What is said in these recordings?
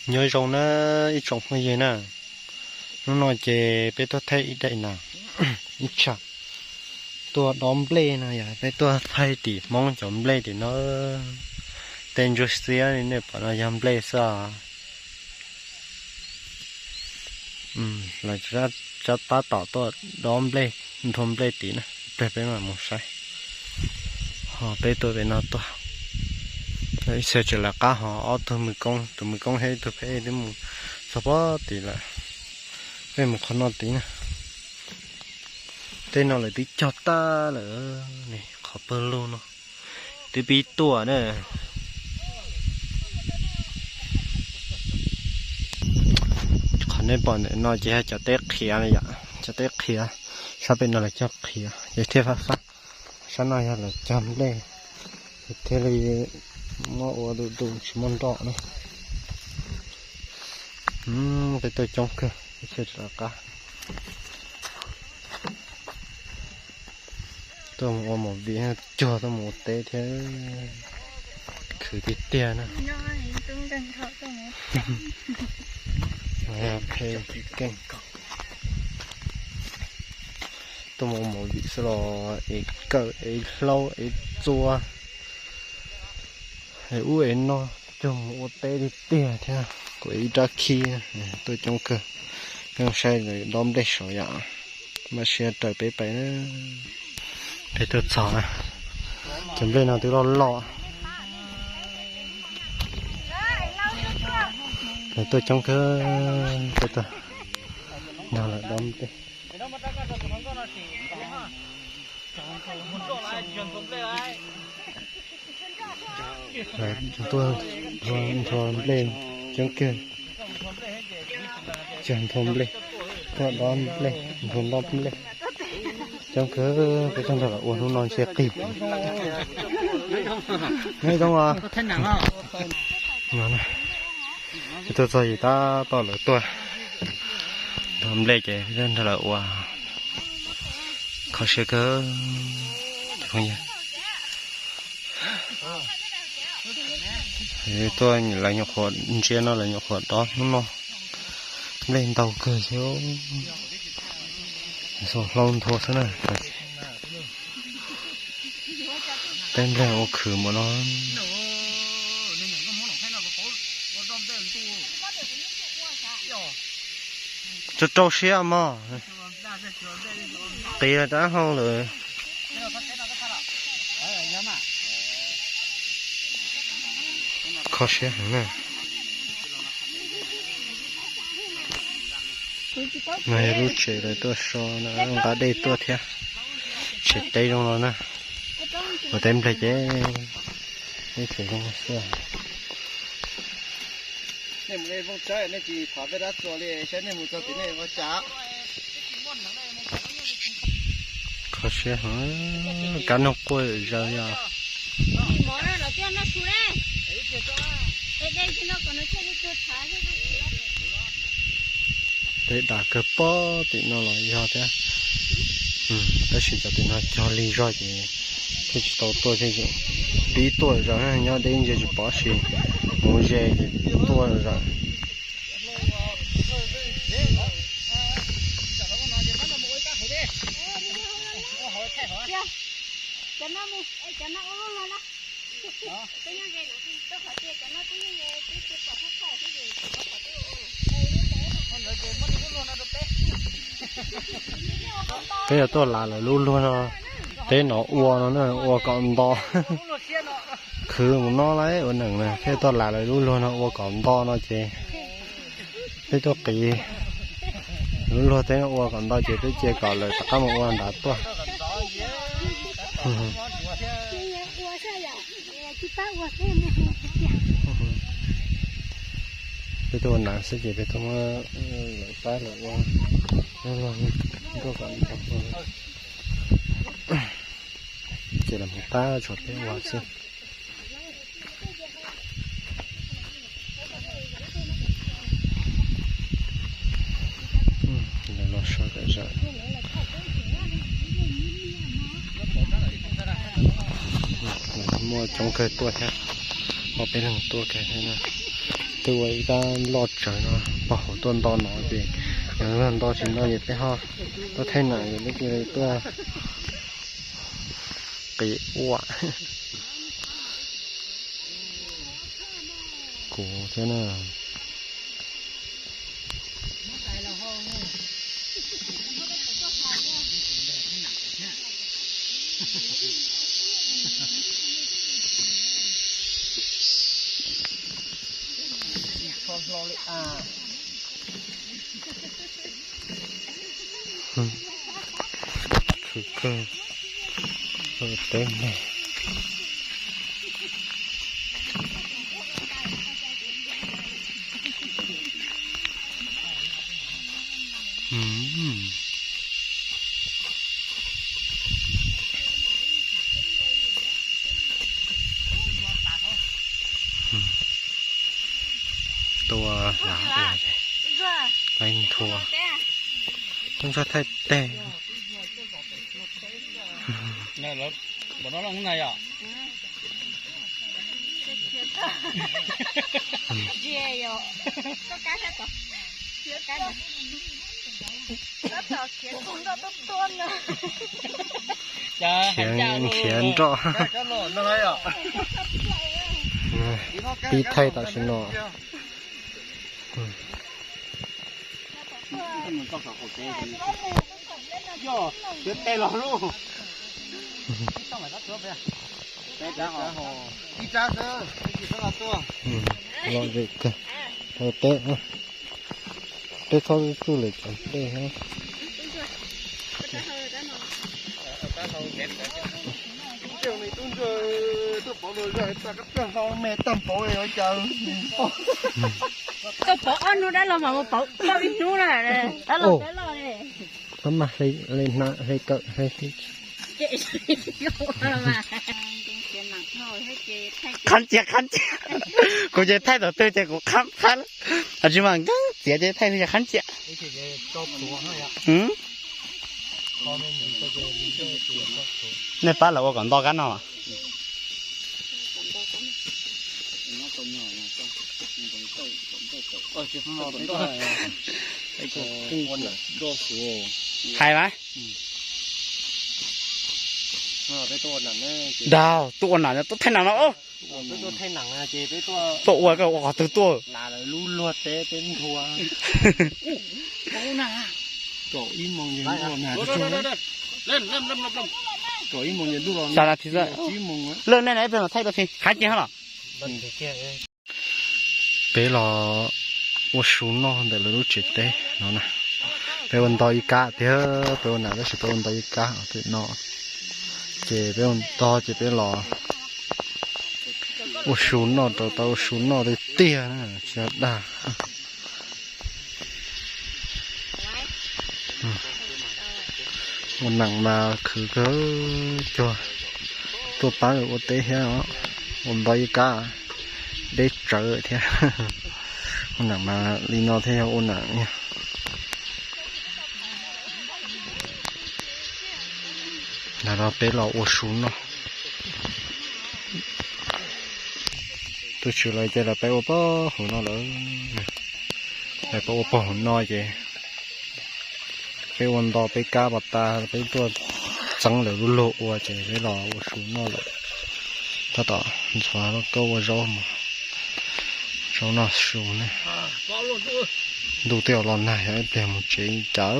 Nyob zoo na ib tsoom phooj ywg na, hnub no ces peb tuaj thaij ib daim na, ib tsam tuaj dob nplej no yog peb tuaj thaij tim Hmoob cov nplej tim no. Tej ntsuag xiab li nej pom no yog nplej xwb os. Los tab tom tuaj dob nplej, nthua nplej tim na, peb mam mus saib. Ho peb tuaj pem no tuaj, ib txhia tseem lawv qab ho ob tug, tus Mws Koob thiab ib tug Pheb twb mus txog pob tid lawm. Peb mus qhov no tid na. Tej no lawv twb cog tag lawm, qhov pawg lug no twb pib tuaj na. Qhov nej pom ntawm no ces yog cov teb qhiav na yom, cov teb qhiav, sab pem no lawv cog qhiav ces thiaj fab fab. Sab no yog lawv cog nplej, ces thiaj li muab ua du du tsis muaj nroj na. Peb tuaj coob kawg, ib txhia tseem lawv qab. Tuaj mus ua movie, cuag tuaj mus ua teb thiab, khwv tiag tiag na. Phem keej. Tuaj mus ua movie xwb los ev kawm ev hlaub ev txua, ev ub ev no, cuag mus ua teb tiag tiag thiab. Kuv ib rab khib, tuaj coob kawg. Peb saib dob nplej saud yom, npaj siab raws peb pais na. Peb tuaj txog na, cov nplej no twb loj loj. Lawv tuaj coob kawg, peb tuaj nrog lawv dob nplej. Tuaj nthua nplej coob kawg, cog nthua nplej, tuaj dob nplej, nthua dob nplej coob kawg. Peb tuaj nrog lawv ua hnub no ntshe qig. Neb zoo os. Peb tuaj txog yim tab tom lawv tuaj nthua nplej ces peb tuaj nrog lawv ua. Kho siab kawg. Tuaj lawv nyuam qhuav ntsia no lawv nyuam qhuav dob hnub no. Nplej ntau kawg xwb, xaus hlau nthua xwb na. Teb nplej ua khwv mus no. Rau rau siab mog. Qias rab hau lawm. Kho siab heev na. No yog lub tsev lawv tuaj so na, nqa dej tuaj thiab. Tsev teb zoo no na. Ua teb nplej ces teb tsev zoo xwb. Kho siab heev, kab noog quaj zaws yog. Teb dam kawg pob tim no los yog thiab. Tab sis cov tim no cog lig zog ces thiaj tsis tau tuaj, thiaj tseem pib tuaj zog na, nyob deb ntsia tsis pom, sis mus ze ces tuaj zog. Peb yuav tuaj lav lawv lub luag no, teb no ua no na, ua kom nto. Khwv mus no lawm ua neeg na, peb tuaj lav lawv lub luag no ua kom nto no ces peb tuaj qiv lub luag teb no ua kom nto ces peb cia kom lawv rov qab mus ua nrad tuaj. Peb tuaj ua nrad xwb ces peb tuaj muab lawv pab lawv ua ntuj kom nto, ces lawv mus pab tso peb ua xwb. Lawv los so zom zaws. Muaj coob kawg tuaj thiab, muaj peb leeg tuaj kawg thiab na. Twb ua ib kab loj tsawv no, pog hauv tuaj nto no ces, yog nto tsis nto ces peb ho tuaj thaij nam, yog lub cia li tuaj qis ua kuv thiab na. Khwv kawg, teb me. Tua hlav ua, peb nthua, tub ntsuag thaij teg. Khiav nroj. Pib thaij tam sim no. Los zem kawg. Teb, teb txhob tsuj lawm cov dej. Tuaj pauv ob hnub dab laug mas mus pauv tau ib hnub na. Dab laug, dab laug ne. Pab mas hle hnav hle kawm hle. Qhab ntsia qhab ntsia. Kuv ces thaij thaum twg ces kuv qhab qhab. Tsis mas nkees txiav ces thaij li qhab ntsia. Nej pab lawv ua kom nto kab no. Hais mas. Dag, tuaj ua nam, tuaj thaij nam no. Tuaj ua, ua qhov twg tuaj? Xav nas thiv xwb. Lawm nej na ib pliag mam thaij dua si, qhab ntsia los. Peb los ua su noj ntawm lawv lub tsev teb no na. Peb ua nto ib kab thiab, peb ua nam tab sis peb ua nto ib kab tim no. Ces peb ua nto ces peb los ua su noj rau tau ua su noj tiag tiag na, tsis dag. Ua nam mas khwv kawg, cog tuaj pab ua teb thiab os. Ua nto ib kab deb tsawv thiab. Ua nam mas li no thiaj yog ua nam. Ntawm no peb los ua su noj. Tus tswv lawv ces lawv peb ua pog hauv no lawm. Lawv peb ua pog hauv no ces peb ua nto peb kab pas tas peb tuaj txeeb lawv lub lug ua ces peb los ua su noj lawm. Tab tom ntxhua koj ua zaub mos, zaub noj su ne. Ntuj twb los nag, yog ib pliag mus tsev cas.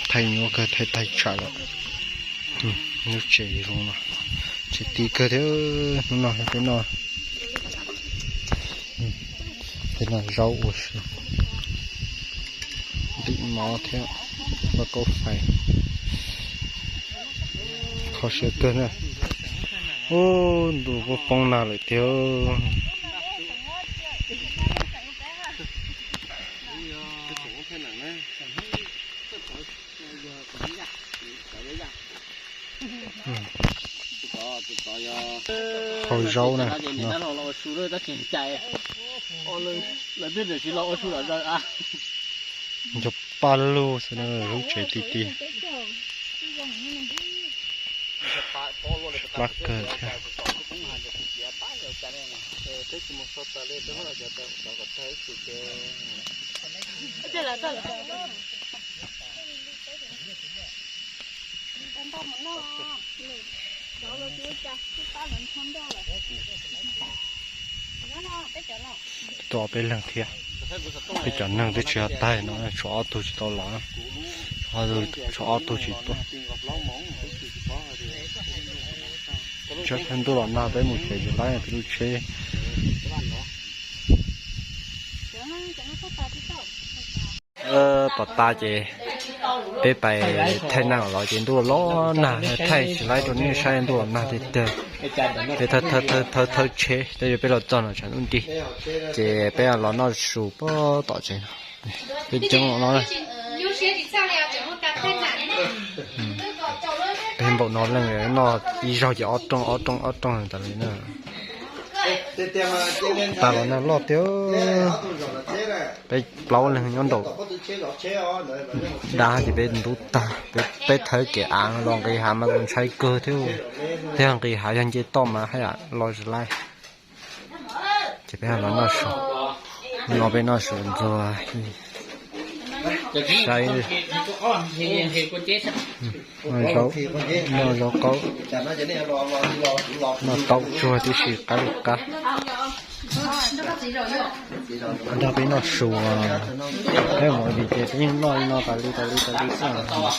Thaij nyuaj kawg, thaij tag tsam lawm. Lub tsev zoo no, tsev ti kawg thiab. Hnub no peb noj, peb noj zaub ua si, ntim mov thiab lauj kaub fais. Kho siab kawg na. Ub, ntuj kuj poob nag lawm tiag. Hau zaub na. Cov paj lug xwb na, lub tsev ti ti. Plab kawg thiab. Tuaj peb leeg thiab. Peb cov neeg twb tsis yog tag no, tshuav ob tug tsis tau los, tshuav ob tug tsis tuaj. Tsam ntuj los nag peb mus tsev tsis laib peb lub tsheb. Tom tas ces peb pais thaij neeb los ces ntuj los nag thaij tsis laib rau nej saib, ntuj los nag tiag tiag. Peb thawb thawb tsheb tab sis peb los txog no tshav ntuj nti, ces peb los noj su puag tom tsev no. Peb coob no, peb npaum no leej noj ib zaug ces ob rooj ob rooj ob rooj tas li na. Tas los nag loj tiag. Peb plaub leeg nyob nraum dab ces peb ntub tag, peb thawb kev av los nqis hav mas kuj ntshai kawg thiab. Thiab nqis hav yog nce toj mas haj yam los tsis laib. Ces peb los noj su, no peb noj su ntxuag saib, noj zaub qaub, noj taub tsuag tib si qab li qab. Nrog peb noj su, peb mus dim ces peb yeej noj li no tas li tas li tas li xwb.